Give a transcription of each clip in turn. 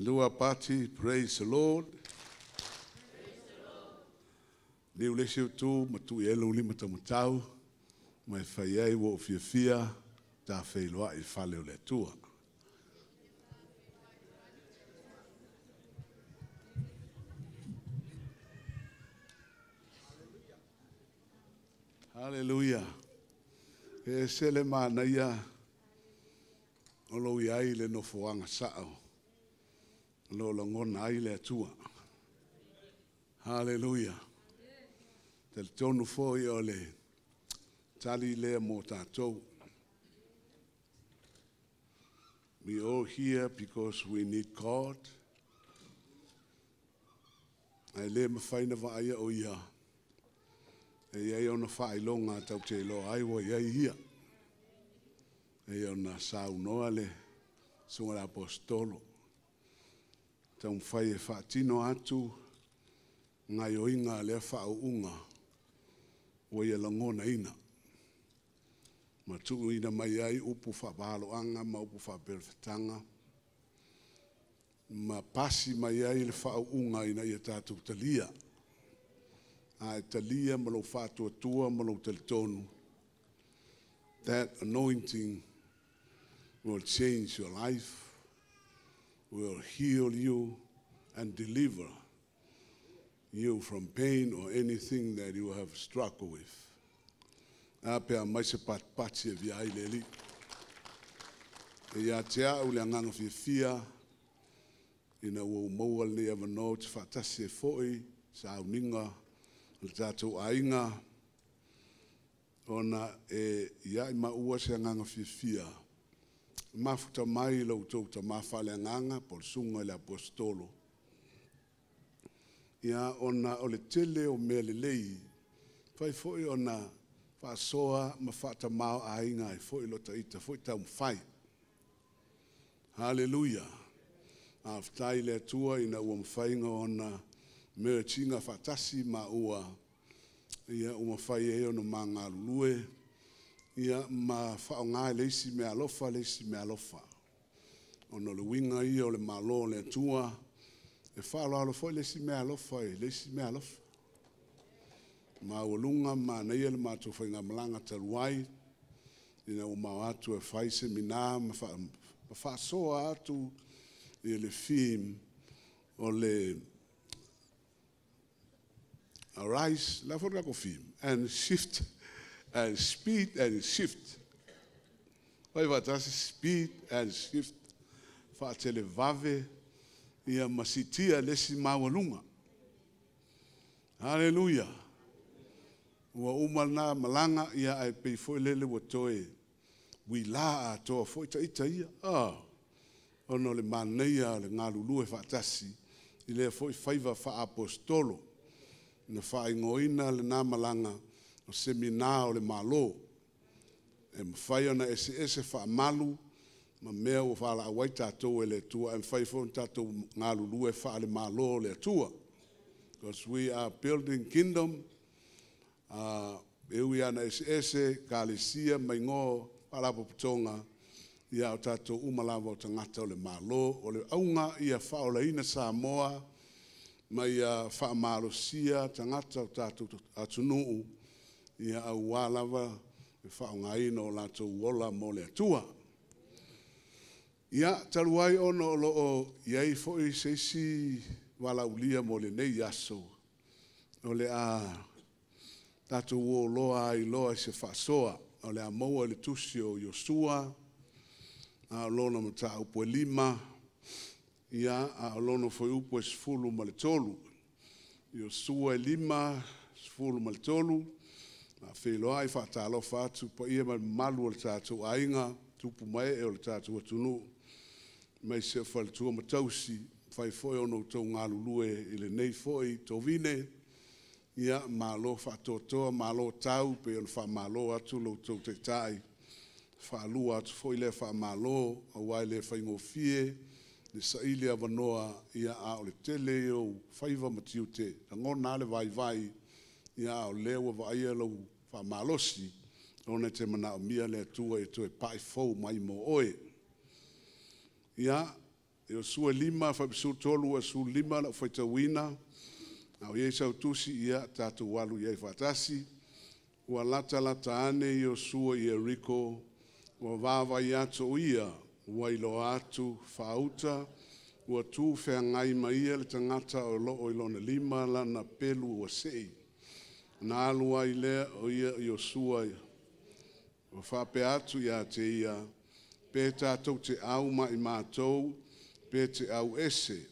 Lua Party, praise the Lord. Liu le isi utu ma tuu i ai lou lima taumatau ma e fai ai ua ou fiafia tafeiloai i le fale o le Atua. Haleluia. E ese le manaia o lou i ai i le nofoaga sao o lo o lagona ai le Atua. Haleluia. Talitonu foi o le tali lea mo tatou. We all here because we need God. Ae le mafai ona vaaia o Ia e i ai ona faailoga tatou te iloa ai ua i ai Ia. E i ona saunoa le susuga i le Aposetolo, taumafai e faatino atu gaoioiga a lea faauuga ua ia lagonaina ma tuuina mai ai upu faapaaloaga ma upu faaperefetaga ma pasi mai ai le faauuga ina ia tatou talia. A e talia ma lou faatuatua ma lou talitonu, that anointing will change your life, will heal you and deliver you from pain or anything that you have struggled with. A pe a mai se patipati e via ai le Alii. E ia te au le agaga fiafia ina ua ou maua lenei avanoa ou te faatasi ai foi sauniga o le tatou aiga ona e i ai maua se agaga fiafia e mafuta mai lo outou tama faaleagaga po o le susuga i le Aposetolo, ia ona o le tele o mea lelei fai foi ona faasoa ma faatamaoaiga ai foi lo ita foi taumafai. Haleluia! Faafetai i le Atua ina ua mafai ona merge ina faatasi maua, ia ua mafai ai ona ma galulue ia ma faaaoga e le isi meaalofa le isi meaalofa. Ona o le uiga ia o le Malo o le Atua, e faaaloalo foi le isi meaalofa i le isi meaalofa. Maualuga ma manaia le matou faigamalaga talu ai, ina ua ma o atu e fai semina ma faasoa atu i le theme o le Arise, la foi le tatou theme, and shift, and speed and shift. Fai faatasi, speed and shift, faatelevave ia ma siitia le isi maualuga. Haleluia! Ua uma lena malaga, ia ae pei foi lele ua toe uilā atoa foi ita ia. Ah, ona o le manaia o le galulue faatasi i lea foi faiva faaapostolo. Na faaigoaina lena malaga o semina o le Malo. E mafai ona eseese faamalu ma mea ua valaau ai tatou e le Atua, ae mafai foi ona tatou galulue faale-Malo o le Atua. Because we are building kingdom, e ui lava ina eseese ekalesia ma igoa o faalapotopotoga, ia o tatou uma lava o tagata o le Malo. O le auga ia faaolaina Samoa ma ia faamalosia tagata o tatou atunuu, ia aua lava le faaaogaina o latou ola mo le Atua. Ia, talu ai ona o lo o i ai foi se isi valaaulia mo lenei aso, o le a tatou o loa ai loa i se faasoa o le a maua i le tusi o Iosua, a o lona mataupu e 5, ia, a o lona fuaiupu e 13. Iosua e 5, 13. Faafeiloai faatalofa atu paia ma le mamalu o le tatou aiga, tupu ma ee o le tatou atunuu, aemaise o faletua ma tausi, mafai foi ona outou galulue i lenei foi tovine. Ia, malo faatoatoa, malo tau, pei ona faamalo atu lo outou taitai, faalua atu foi lea faamalo, aua e le faigofie le saili avanoa, ia a o le tele ia o faiva ma tiute, lagona lava le vaivai, ia a o lea ua vaaia lou faamalosi, ona e te manaomia le Atua e toe pai fou mai mo oe. Ia, Iosua 5, 13 e 15 lau faitauina. A o i ai sau tusi, ia tatou alu i ai faatasi. Ua latalata ane Iosua i Ieriko, ua vaavaai atu o ia, ua iloa atu faauta, ua tu feagai ma ia le tagata o loo i lona lima lana pelu ua sei. Na alu ai lea o ia Iosua ua faapea atu ia te ia, pe tatou te au ma i matou, pe te au ese.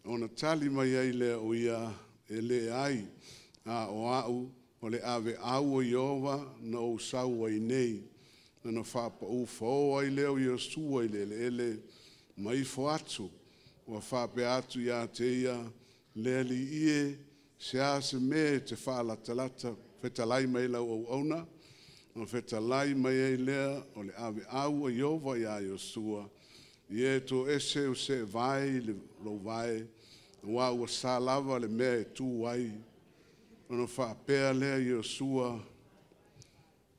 Ona tali mai ai lea o ia, e le ai, a o au, o le ave au o Ieova na ou sau ai nei. Na faapau fao ai lea o Iosua i le eleele, ma ifo atu, ua faapea atu ia te ia, le alii e, se a se mea e te faalatalata, fetalai mai lau auauna, na fetalai mai ai lea o le ave au a Ieova ia Iosua, ia e toese o se vae i le lou vae, ua ua sa lava le mea e tu ai. Ona faapea lea Iosua,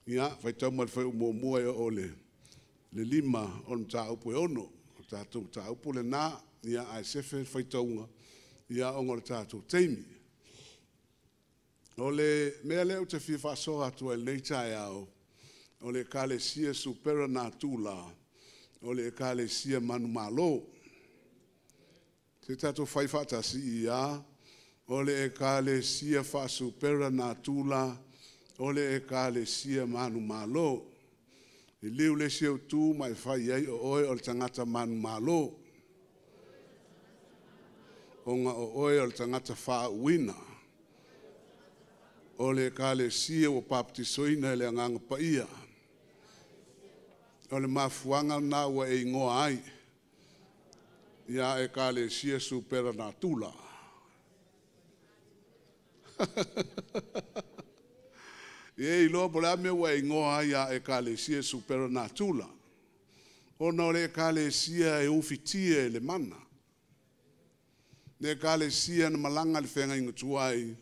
ia, faitau mai le fuaiupu muamua e oo i le 5 o le mataupu e 6. O tatou mataupu lena, ia, ae sefe le faitauga, ia, ona o le tatou taimi. O le mea lea ou te fia faasoa atu ai i lenei taeao, o le Ekalesia Supera Natura, o le Ekalesia Manumalo. Se tatou fai faatasi ia, o le Ekalesia Faasupera Natura, o le Ekalesia Manumalo. Liliu le isi ou tu ma e fai ai o oe o le tagata manumalo. Ona o oe o le tagata faauuina. O le Ekalesia ua papatisoina e le Agaga Paia. O le mafuaaga lena ua e igoa ai ia Ekalesia Supera Natura. E iloa po o le a mea ua e igoa ai ia Ekalesia Supera Natura. Ona o le Ekalesia e ufitia e le mana. Le Ekalesia na malaga le feagaiga tuai,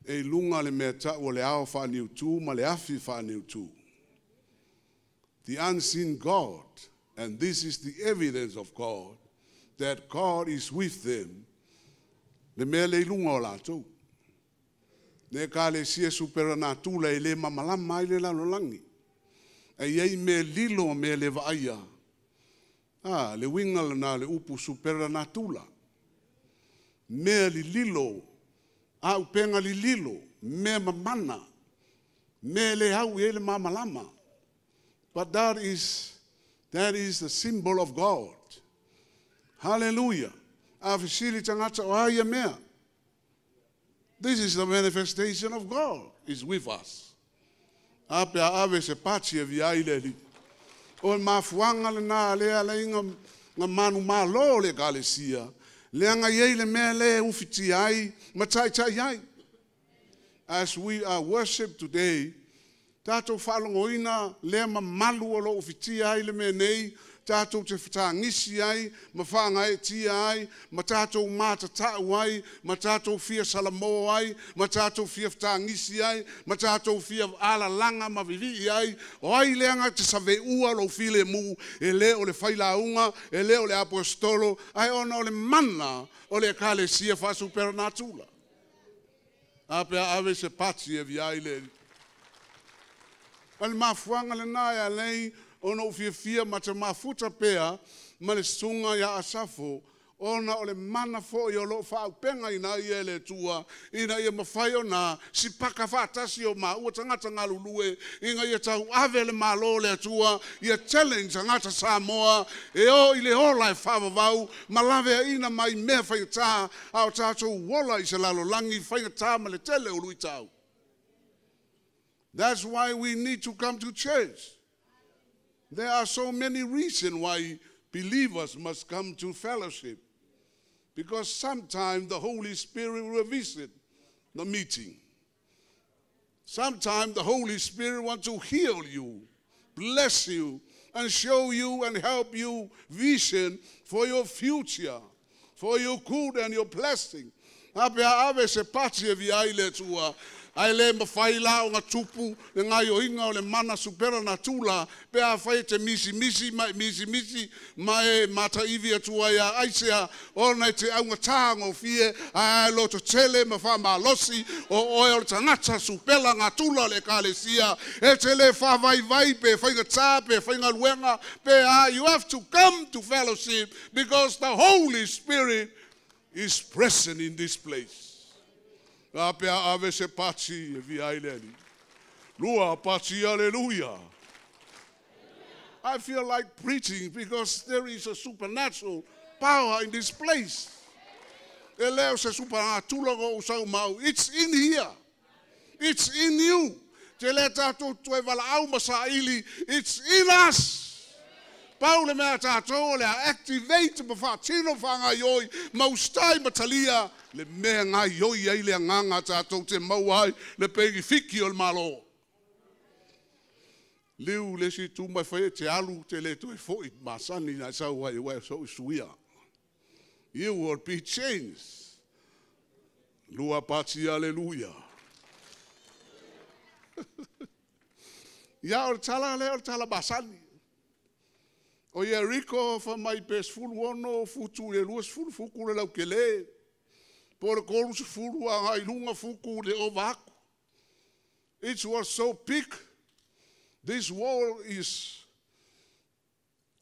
e i luga le mea tau o le ao faaniutu ma le afi faaniutu. The unseen God, and this is the evidence of God, that God is with them. Le mea le i luga o latou. Le Ekalesia Supera Natura e le mamalama ai le lalolagi. E i ai mea lilo mea le vaaia. Ah, le uiga lena le upu Supera Natura. Mea lililo, a upenga lililo, mea mamana, mea le au i ai le mamalama. But that is the symbol of God. Hallelujah. A fesili tagata o a ia mea. This is the manifestation of God is with us. A pe a ave se pati e via i le ali. O le mafuaaga lena lea leinga nga manu malo le Ekalesia. Leaga i ai le mea le ufitia ai ma taitai ai. As we are worship today, tatou faalogoina lea mamalu o lo ufitia ai le mea nei, tatou te fatagisi ai, ma whaangaetia ai, ma tatou matatau ai, ma tatou fia salamo ai, ma tatou fia fatagisi ai, ma tatou fia alalanga ma vivii ai, o ai leaga te save ua lou file mu, e le o le failauga, e le o le apostolo, ai ona o le mana o le Ekalesia faasupera natura. A pe a ave se pati e via i le. O le mafuaaga lena e alei ona u fiafia ma te mafuta pea ma le susuga ia Asafo, ona o le mana foi o loo faaupega ina ia e le Atua, ina ia mafai ona sipaka faatasi o maua tagata galulue, ina ia tau ave le malo o le Atua, ia challenge tagata Samoa, e o i le ola e faavavau, ma laveaina mai mea faigata, a o tatou ola i se lalolagi faigata ma le tele o luitau. That's why we need to come to church. There are so many reasons why believers must come to fellowship. Because sometimes the Holy Spirit will visit the meeting. Sometimes the Holy Spirit wants to heal you, bless you, and show you and help you vision for your future, for your good and your blessing. A pe a ave se pati e via i le Atua. Ae le mafai la ona tupu le gaoioiga o le mana supera natura pe afai e te misimisi ma e misimisi ma e mataivi atu ai a aisea ona e te augatā gofie ae lototele ma faamalosi o oe o le tagata supela gatula o le ekalesia e te le faavaivai pe faigatā pe faigaluega pe a. You have to come to fellowship because the Holy Spirit is present in this place. A pe a ave se pati e via ai le Alii. Lua pati, aleluia. I feel like preaching because there is a supernatural power in this place. E le o se supernatural o sau mau. It's in here. It's in you. Te le tātou toe valaau ma saili. It's in us. Pau le mea tātou o le a activate ma faatino whangaioi, maustai ma talia, le mea ngaioi ai le anganga tātou te maua ai, le pegi fiki o le malo. Liu le si tu mai whai e te alu te le toe foi masani na sau ai ua so suia. You will be changed. Lua pati, aleluia. Ia o le tala le o le tala masani. O Ieriko fa mai pe 16 futu le 20 fuku le laukele. Po le 30 a ngai lunga fuku le ovaku. It was so big. This wall is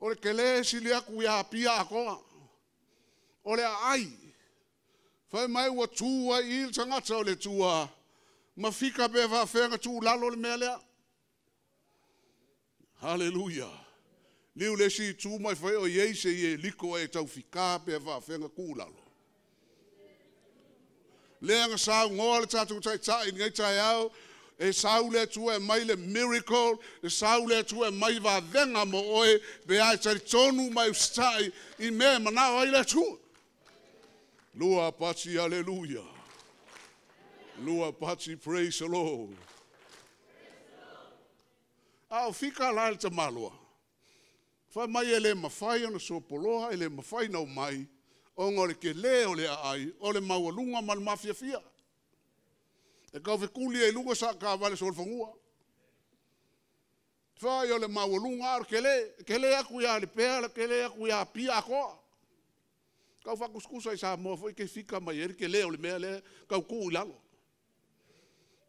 o le kele sili aku ia pia akoa. O le ai. Fai mai ua tu ai i le tangata o le tua. Ma fika pe whawhenga tu lalo le mea lea. Hallelujah. Liu le si tu mai whai o iei se i e liko e tau fika pe whawhenga ku lalo. Lea nga sau ngoa le tātou tai tai ngai tai au. E sau le atua e mai le miracle, e sau le atua e mai vavenga mo oe, pe ai tari tonu mai ustai, i mea manao ai le atua. Lua pati, aleluia. Lua pati, praise the Lord. A o fika la le tamaloa. Whai mai e le mawhai ona sopoloa, e le mawhai nau mai, o ngā le ke le o le ai, o le maualunga ma le mafiafia. E kau fekuli e lunga sa ka vale sol fangua. Whai o le maualunga ar ke le aku ia le pea, le ke le aku ia pia akoa. Kau whakuskusa i sa moa foi ke fika mai e ke le o le mea le kau ku i lalo.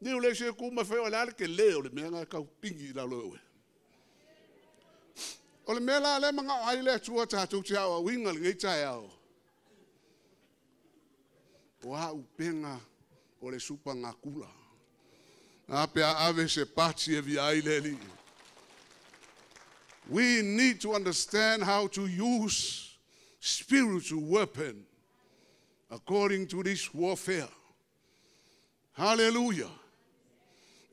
Ni o le se ku mai whai o le ale ke le o le mea ngā kau pingi i lalo e oe. O le mea la le manga o ai le atua tātou te au winga le ngei tai au. O a upenga o le supa ngā kula. A pe a ave se pati e via ai le li. We need to understand how to use spiritual weapon according to this warfare. Hallelujah.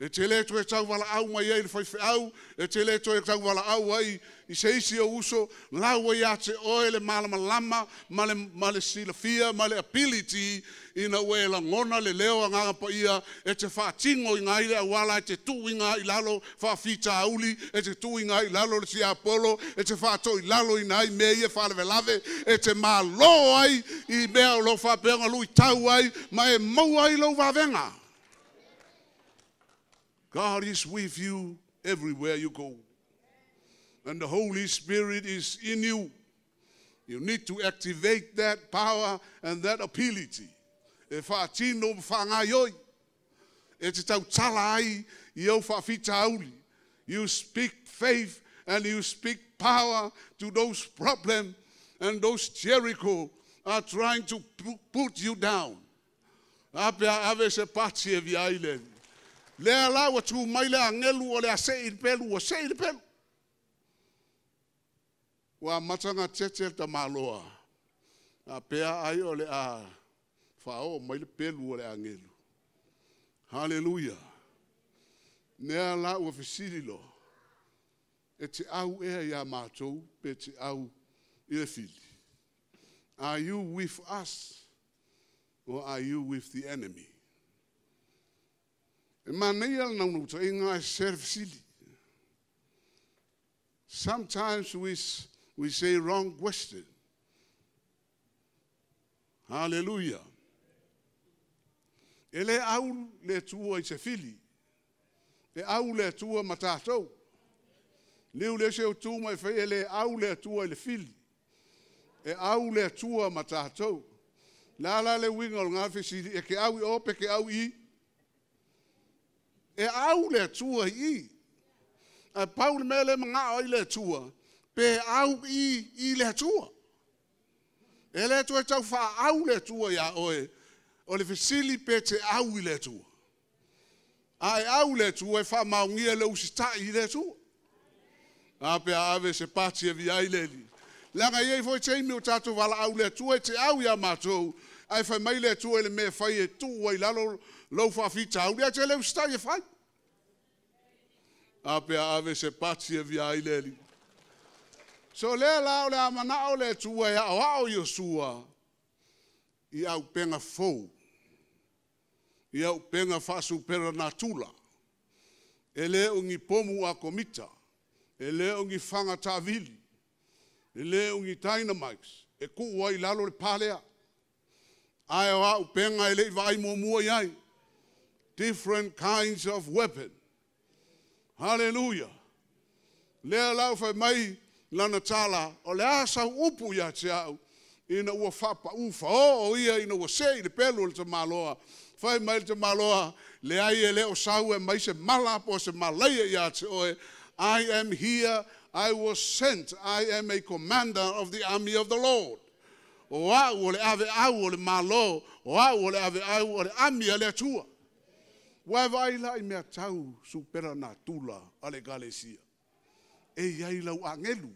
E te le toe tau wala au mai ei le whai au, e te le toe tau wala au ai i se isi o uso, lau ai a te oe le malama lama, ma le silafia, ma le ability, ina ue langona le leo a ngā pa ia, e te whaatingo i ngā ile awala, e te tu i ngā i lalo whaafita auli, e te tu i ngā i lalo le siapolo, e te whaato i lalo i ngā i mea ia whalewelave, e te mālo ai i mea o lo whaapeanga lui tau ai, ma e maua ai lau wawenga. God is with you everywhere you go. And the Holy Spirit is in you. You need to activate that power and that ability. E whaatino whangaioi. E te tau tala ai i au whaafita auli. You speak faith and you speak power to those problems and those Jericho are trying to put you down. Ape ave se pati e via ile. Lea la ua tū mai le angelu o le a se i le pelu, ua se i le pelu. Ua matanga tete ta maloa. A pea ai o le a whao mai le pelu o le angelu. Hallelujah. Nea la ua fesililo. E te au ea ia mātou, pe te au i le fili. Are you with us or are you with the enemy? E manei al naunuta i ngā serfsili. Sometimes we say wrong question. Hallelujah. E le au le Atua i se fili. E au le Atua ma tatou. Liu le se utu mai fai e le au le Atua i le fili. E au le Atua ma tatou. La la le uiga o le ngā fesili, e ke au i o pe ke au i. E au le Atua i i. A pau le mea le mga o i le Atua, pe au i le Atua. E le Atua e tau wha au le Atua ia oe, o le fesili pe te au i le Atua. A e au le Atua e wha maungia le usitai i le Atua. A pe a ave se pati e via i le li. Langa iei foi teimi o tātou wala au le Atua e te au ia mātou, ai whai mai le Atua e le mea whai e tuu ai lalo lau whaafita au, ia te le usitai e whai. A pe a ave se pati e via i le li. So lea la o le amana o le Atua e ao ao Iosua i au penga fou, i au penga whaasupera natula, e le ungi pomu a komita, e le ungi whanga tāvili, e le ungi dynamites, e kuu ai lalo le pālea. Ai o au penga e le i vaai muamua i ai. Different kinds of weapon. Hallelujah. Lea lau whai mai lana tala, o le asa upu ia te au, ina ua whapa uwha o ia, ina ua sei le pelu o le tamaloa. Whai mai le tamaloa, le ai e le o sau e mai se mala po se malaia ia te oe. I am here, I was sent, I am a commander of the army of the Lord. O au o le ave au o le malo, o au o le ave au o le ami a le Atua. Wa vai la i mea tau supera natura a le galesia. E iai lau angelu.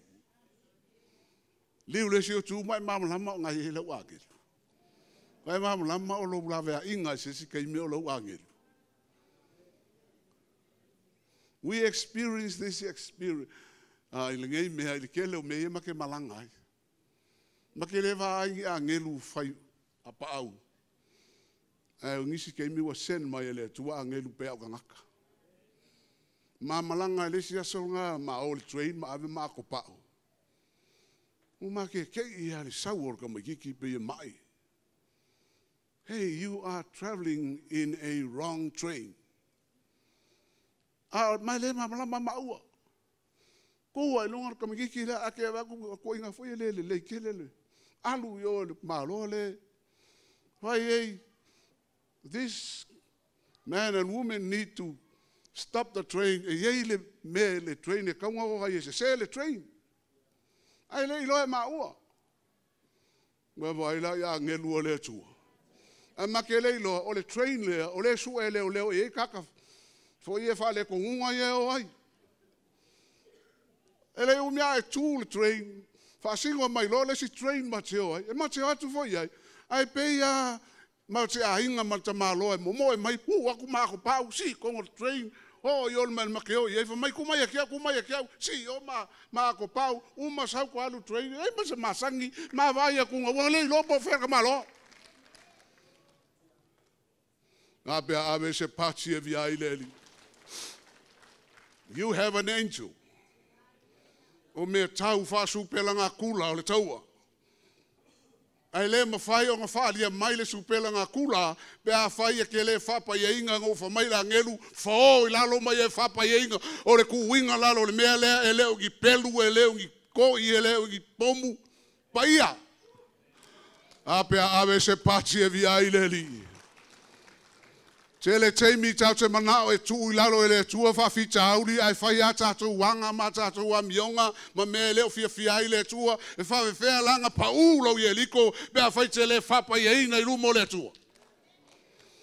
Liu le sio tu mai mamalama o ngai e lau angelu. Vai mamalama o lou lavea inga se si kei mea o lau angelu. We experience this experience. I le ngei mea, i le kele o mea ma ke malanga ai. Ma ke lewa ai angelu whai a paau. Ai o ngisi kei mi wa sen mai ele tua angelu pe au kangaka. Ma malanga le si aso ngā ma o le train ma ave ma ako pao. O ma ke kei ia le sau o ka mai kiki pe ia mai. Hey, you are traveling in a wrong train. A mai le ma malama ma ua. Ko ai longa ka mai kiki la ake va ku ko inga foi le le le kele le. Alu yo le malo le. Vai ei. This man and woman need to stop the train. E iei le me le train e kaunga o ai se se le train. Ai le iloe ma ua. Wa vai la ia ngelu o le Atua. A ma ke le iloa o le train le o le su e le o leo e kaka. Foi e whale kongunga ia o ai. E le umia e tū le train. Whaasingo mai loa le si train ma te o ai. E ma te o atu foi ai. Ai pei a ma te ahinga ma te maloa e momo e mai pu aku ma ako pau si kongo le train. O i ole mai ma ke o i e mai ku mai a ku mai a si o ma ako pau uma sau ko alu train. E ma se masangi ma vai a kunga wa le lopo fe ka malo. Ngā pea ave se pati e via i le li. You have an angel. O mea tau whaasupela ngā kula o le taua. Ai le mawhai o ngā whaalia mai le supela ngā kula, pe a whai e ke le whapa i inga ngō whamai la ngelu, whao i lalo mai e whapa i inga, o le kuinga lalo le mea lea e leo ki pelu, e leo ki koi, e leo ki pomu, paia. A pea ave se pati e via i le li. Te le teimi tau te manao e tuu i lalo e le Atua whaafita auli ai whai a tātou wanga ma tātou amionga ma mea leo fia fia i le Atua e whawewhea langa pau lau i eliko pe a whai te le whapa i eina i rumo le Atua.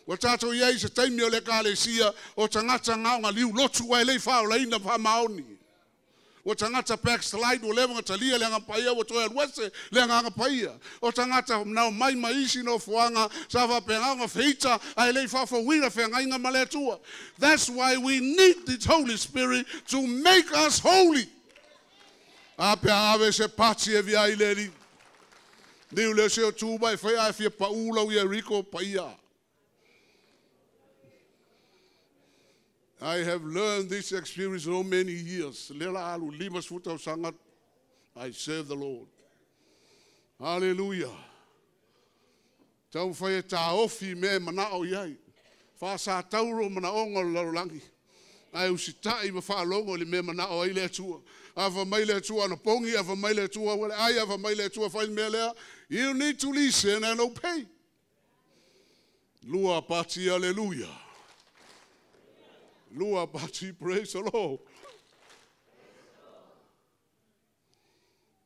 Wa tātou iai se teimi o le kalesia o tangata ngaonga liu lotu ai lei whao leina wha maoni. O tangata backslide o lewa talia le anga paia o toe aluese le anga paia. O tangata nao mai maisi no fuanga sa fa penga feita ai le fa fa wira whengainga ma le Atua. That's why we need the Holy Spirit to make us holy. A pe ave se pati e via i le li. Niu le se o tuba e whai ai fia paula o Yeriko paia. I have learned this experience so many years. Lela alu lima sfuta o sangat, I serve the Lord. Hallelujah. Tau whai e tā ofi me mana o iai. Faasatauro manaoga o le lalolagi. Ae usitai ma faalogo i le mea manao ai le Atua. A fai mai le Atua anapogi, a fai mai le Atua ua le ai, a fai mai le Atua fai le mea lea. You need to listen and obey. Lua pati, hallelujah. Lua pati, praise the Lord.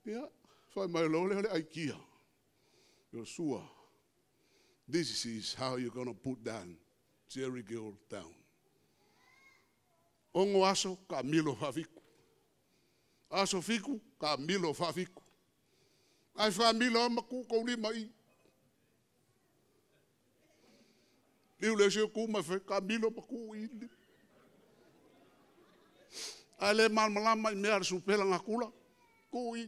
Ia, fai mai lo le le aikia. Joshua, this is how you're going to put down Jericho down. 6 aso ka milo faafiku. Aso 7 ka milo faafiku. Ai fa milo ma ku kou lima i. Liu le se ku ma fe ka milo ma ku i. Ai le malmalama i mea le supela ngā kula. Ku i.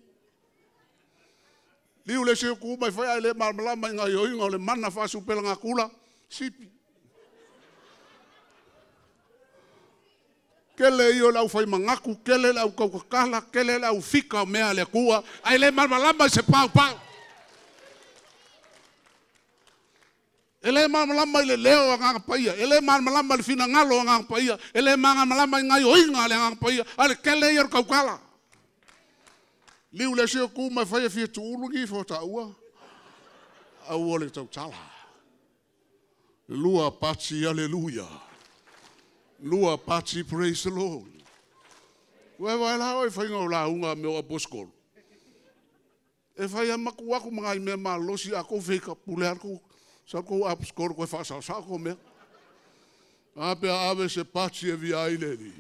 Liu le se ku ma fe ai le malmalama i ngā yoinga o le mana fa supela ngā kula. Sipi. Kele iyo lau fai mangaku, kele lau kaukakala, kele lau fika o mea le kua, ai le malmalama i se pau pau. E le malmalama i le leo a ngā paia, e le malmalama i le finangalo a ngā paia, e le malmalama i ngai oinga le ngā paia, a le kele iyo le kaukala. Liu le sio ku mai whai e fia tuulu ngi fo ta ua, au o le tautala. Lua pati, aleluia. Lua pati, praise the Lord. Ua vai la oi whainga o la unga me o aposkolo. E whai a maku aku mga i mea malosi a kou wheka pule aku, sa kou aposkolo koe whaasao sa ko mea. A pea ave se pati e via ai le ni.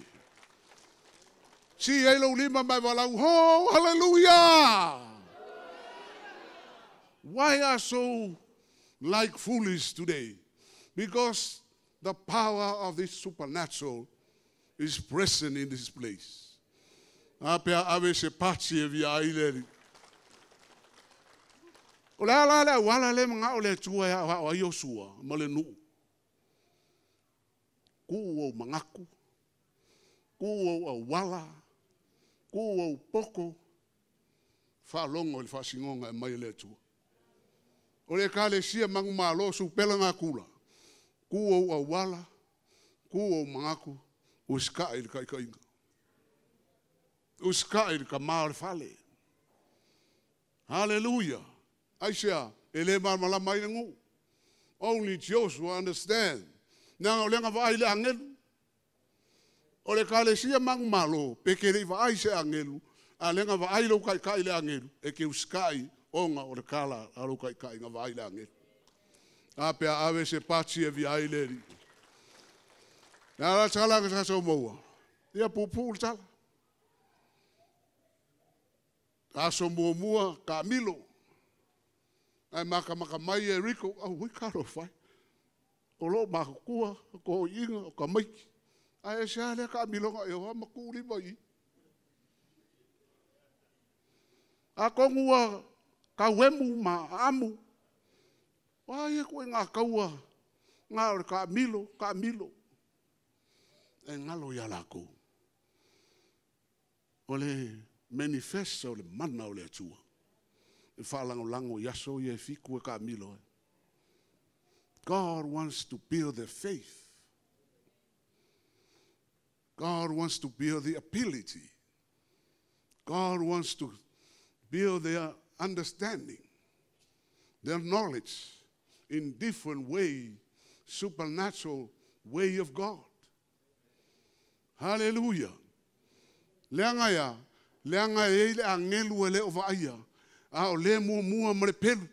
Si ei lau lima mai walau, ho, hallelujah! Why are so like foolish today? Because the power of this supernatural is present in this place. A pea ave se pati e via ai le ni. O le ala le wala le mga o le tua ya wa o Yosua ma le nuu. Ku o mangaku, ku o awala, ku o poko, whalongo le whasingonga e mai le tua. O le kale sia mangu malo su pela ngā kula. Ku o awala, ku o mangaku, uska i le kaikainga. Uska i le kamao le fale. Hallelujah. Aisea, e le malmalama i le ngu. Only Joshua understand. Nanga o lenga vaai le angelu. O le kalesia mangu malo, pe ke lei vaai se angelu, a lenga vaai lo kai kai le angelu, e ke uskai onga o le kala a lo kai kai nga vaai le angelu. A pea ave se pati e via ai le ri. Nā la tala ka tātou maua. Ia pūpū le tala. Aso mua mua ka milo. Ai maka maka mai e Rico, au hui karo whai. O lo makukua, ko inga, o ka maiki. Ai e se alea ka milonga e hoa makuri mai. A kongua ka wemu ma amu. Wai e koe ngā kaua, ngā ore ka milo, ka milo. E ngalo ia lākou. O le manifesta o le mana o le Atua. E whaalangolango i aso ia e fiku e ka milo e. God wants to build their faith. God wants to build the ability. God wants to build their understanding, their knowledge in different way, supernatural way of God. Hallelujah. Leanga ia, leanga e le angelu e le o vaia, a o le mua mua ma le pelu.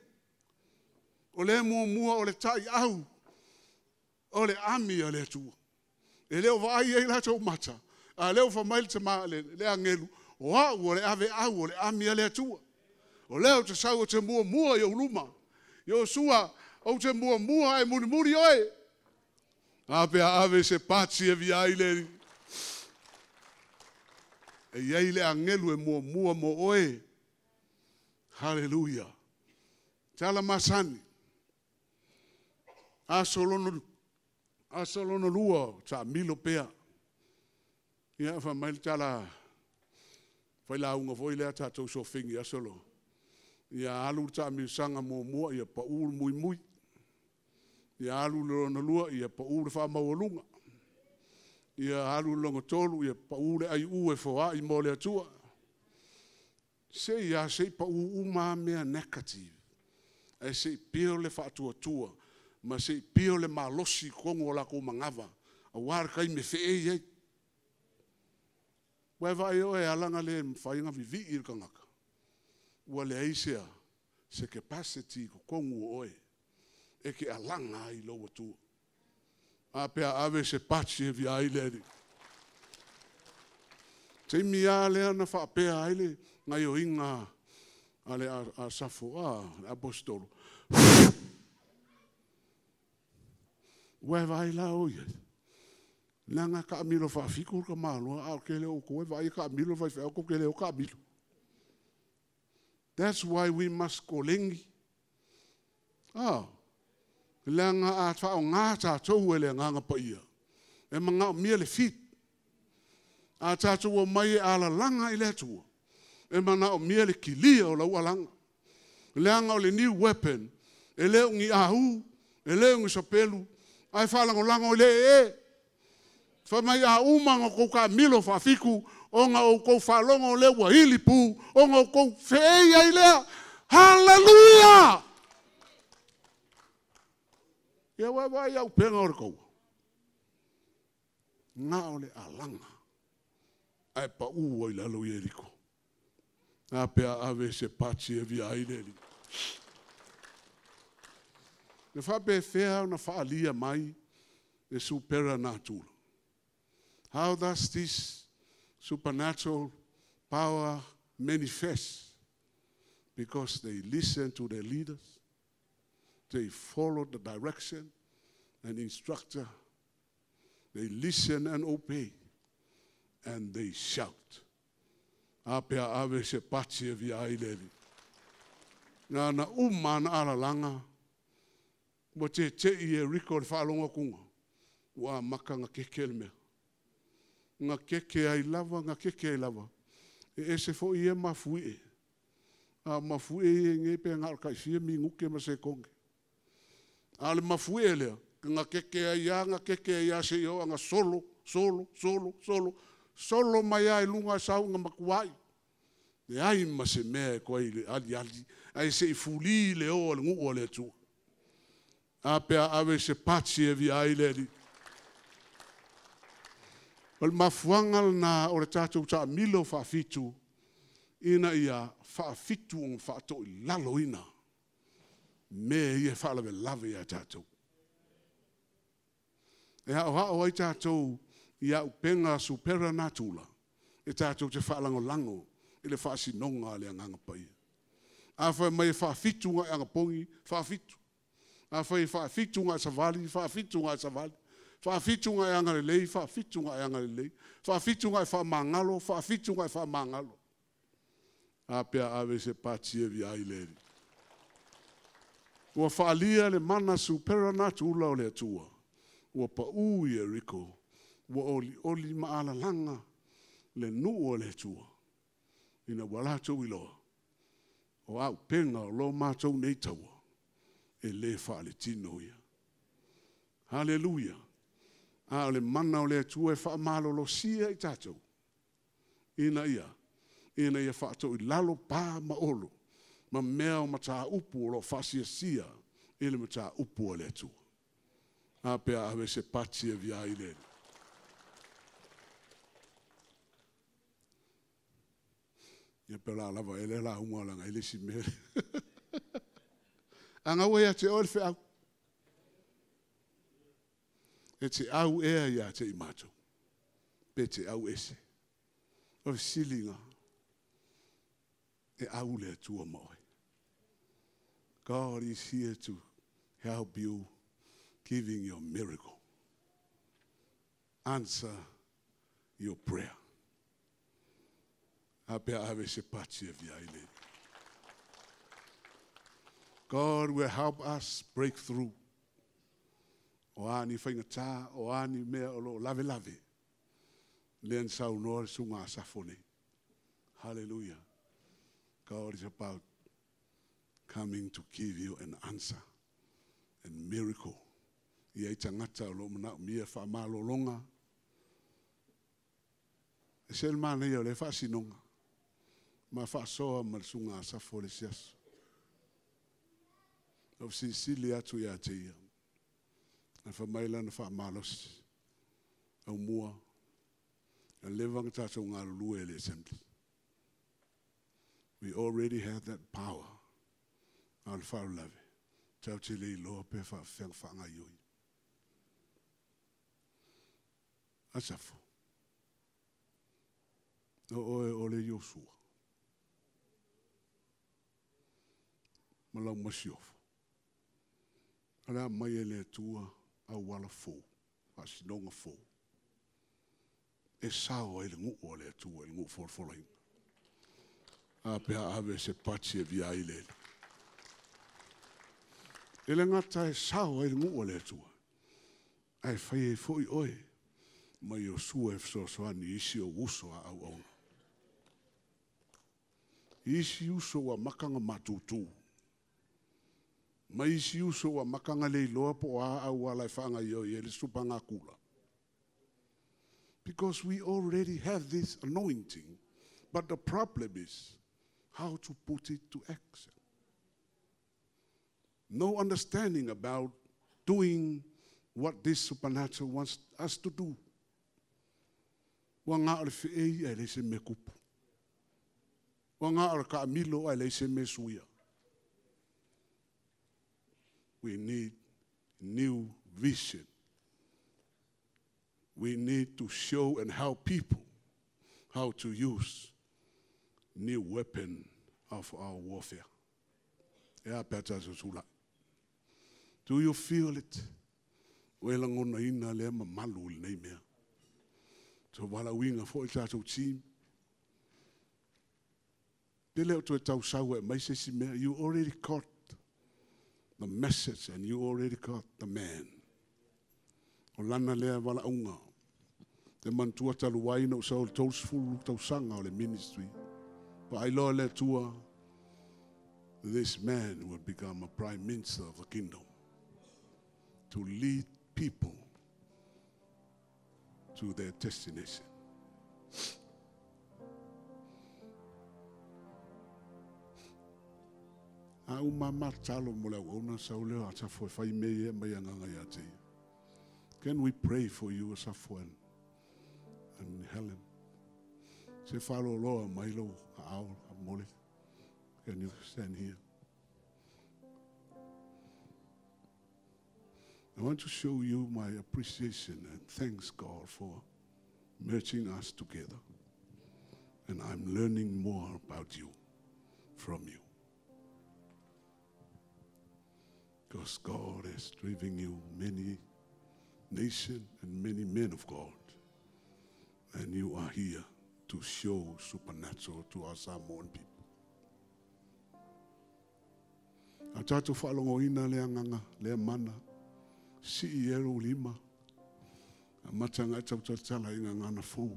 O le mua mua o le tai au, o le ami a le Atua. E leo vaai ei latou mata, a leo fa mai le tama le angelu, o au o le ave au o le ami a le Atua. O leo te sau o te mua mua i o luma. Iosua, o te mua mua e muri muri oe. A pea ave se pati e via ai le. E iai le angelu e mua mua mo oe. Hallelujah. Tala masani. Aso lono lua, ta milo pea. Ia fa mai tala fai la unga foi lea tātou sofingi aso lo. Ia alu ta mi sanga mua mua ia pa ul mui mui. Ia alu le lona lua, ia pau le faamaualuga. Ia alu le lona tolu, ia pau le aiu e foai mo le Atua. Se i se i pau uma mea negative. Ae se i pio le faatuatua, ma se i pio le malosi i totonu o latou manava, aua le taimi e feei ai. Ua e vaai oe e ala ona le mafai ona vivii le tagata, ua leai se capacity i totonu o oe e te alaga ai i lou Atua. A pe a ave se pati e via ai le Alii. Taimi lava lea na faapea ai le gaioiga a le Asafo, le Aposetolo. Ua e vaai la oe i ai? Leaga e taamilo faafitu le tamaloa, a o le tele o outou e vaai e taamilo le faifeau, tou te le o taamilo. That's why we must koleni. Leaga a faaaoga tatou e le Agaga Paia, e manaomia le feed. A tatou omai e alalaga i le Atua, e manaomia le kilia o lau alaga. Leaga o le new weapon, e le o ni au, e le o ni sapelu, ae faalagolago i le ee. Fai mai a uma ona outou taamilo faafitu, ona outou faalogo lea ua ilipu, ona outou feei ai lea. Hallelujah! Ia ua vaai au pega o le taua. Na o le alaga, ae pau ai lalo Ieriko. A pe a ave se pati e via ai le Alii. Na faapefea ona faalia mai le supernatural. How does this supernatural power manifest? Because they listen to their leaders, they follow the direction and instructor, they listen and obey, and they shout. A pe a ave se pati e via ai le Alii. Na na uma na alalanga, ua te te i Ieriko le faalogo atuga, ua amata ona keke le mea. Na keke ai lava, na keke ai lava. E ese foi ia mafuie. A mafuie ia nei pe ngā o le fia minute ma sekonge. A le mafuie lea, na keke ai ia, na keke ai ia se i o, anga solo, solo, solo, solo, solo mai ai lunga sau nga makuai. Le ai ma se mea e koe i le ali ali, ai se i fuli le o le ngu o le Atua. A pe a ave se pati e via ai le Alii. O le mafuanga lena o le tatou taamilo faafitu, ina ia faafitu ona faatoilaloina mea ia e faalavelave ia tatou. E aoao ai tatou i auupega supernatural e tatou te faalagolago i le faasinoga a le Agaga Paia. A fai mai e faafitu nai anapogi, faafitu. A fai e faafitu nai savali, faafitu nai savali. Faafitu nai agalelei, faafitu nai agalelei. Faafitu nai faamagalo, faafitu nai faamagalo. A pe a ave se pati e via ai le Alii. Ua faalia le mana supernatural o le Atua. Ua pau Ieriko. Ua olioli ma alalaga le nuu o le Atua. Ina ua latou iloa, o auupega o lo matou nei taua, e le faaletino ia. Hallelujah. A o le mana o le Atua e faamalolosia i tatou. Ina ia faatoilalo pa ma olo, ma mea o mataupu o lo faasiasia i le mataupu a le Atua. A pe a ave se pati e via ai le Alii. Ia pe la lava ele la unga la ngai le si mea. Anga ua ia te oe le feau. E te au ea ia te i mātou. Pe te au ese. O le silinga. E au le Atua ma oe. God is here to help you, giving your miracle. Answer your prayer. A pe a ave se pati e via i le. God will help us break through. O ani whaingata, o ani mea o lo lave lave. Lean sau noa le sunga asafo nei. Hallelujah. God is about coming to give you an answer and miracle. I ai tagata o lo o manaomia faamalologa. E se le manaia o le faasinoga. Ma faasoa ma le susuga Asafo le isi aso. Ou silisili atu ia te ia. Ae fai mai lana faamalosi. Aumua, e leva ona tatou galulue i le assembly. We already have that power. A o le faalavelave, tatou te le iloa pe faafefea ona faagaoioi. Asafo, o oe o le Iosua ma lau masiofo. O le a mai e le Atua auala fou, faasinoga fou. E sao ai le nuu o le Atua i le nuu folafolaina. A pe a ave se pati e via ai le. E le gata e sao ai le nuu o le Atua. Ae fai ai foi oe ma Iosua e fesoasoani isi o uso a auauna. Isi uso ua maka matutu. Ma isi uso ua maka le iloa po a au ala e whaangai e le supangakula. Because we already have this anointing. But the problem is how to put it to action. No understanding about doing what this supernatural wants us to do. Ua ngā o le whei e le se me kupu. Ua ngā o le ka milo e le se me suia. We need new vision. We need to show and help people how to use new weapon of our warfare. Do you feel it? Ua e lagonaina lea mamalu i lenei mea. So valaauina foi le tatou team. Pe le o toe tausau e mai se isi mea. You already caught the message and you already caught the man. O lana lea valaauga. Te manatua talu ai na ou sau le 30 tausaga o le ministry. Faailoa le Atua, this man will become a prime minister of the kingdom to lead people to their destination. A uma matalo mo le auauna sau leo a tafo e fai mea e mai angaga ia te ia. Can we pray for you, Asafo and Helen? Se whaloloa mai lo a ao a mole. Can you stand here? I want to show you my appreciation and thanks God for merging us together. And I'm learning more about you from you. Because God is driving you many nations and many men of God. And you are here to show supernatural to our Samoan people. A tātou whaalogoina le agaga, le mana, si i ero lima, a matanga e tautatala i ngā fou.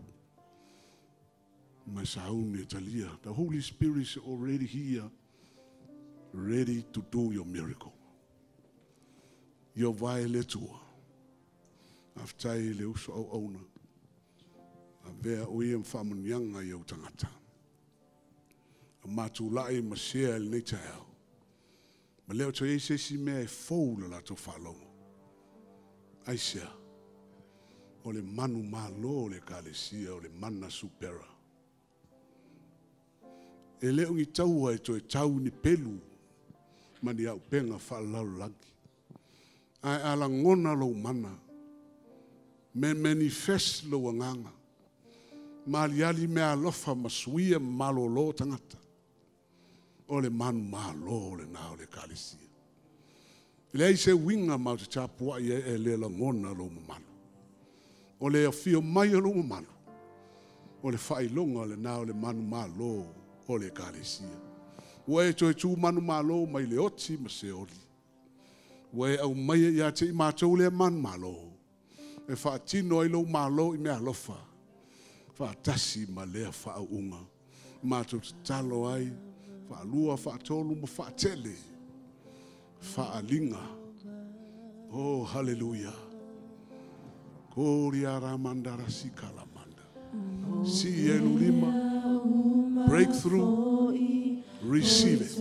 Mai sauni e talia. The Holy Spirit is already here, ready to do your miracle. Ia vae le Atua. Aftai le uso au auna. A vea o ia mwhaamunianga i au tangata. A mātulai ma sea le nei taeao. Ma leo toi eise si mea e fou le latou faalogo. Ai sea, o le manu malo le kalesia, o le mana supera. E leo ngi taua e toe tau ni pelu, ma ni au penga whaalalolagi. Ai ala ngona lou mana, me manifest lou anganga. Maliali me alofa ma suia malolo tangata. O le manu malo le nā o le kalesia. Le ai se winga mau te tāpua i e le langona lo mamalu. O le awhio mai o lo mamalu. O le whailonga le nā o le manu malo o le kalesia. Ua e toe tū manu malo mai le oti ma se oli. Ua e au mai ia te i mātou le manu malo. E whaatino ai lo malo i mea alofa. Whaatasi ma lea whaauunga. Mātou te talo ai. Whaalua, whaatolu ma whaatele. Whaalinga. Oh, hallelujah. Koria ramandara sikalamanda. Si elulima. Breakthrough. Receive it.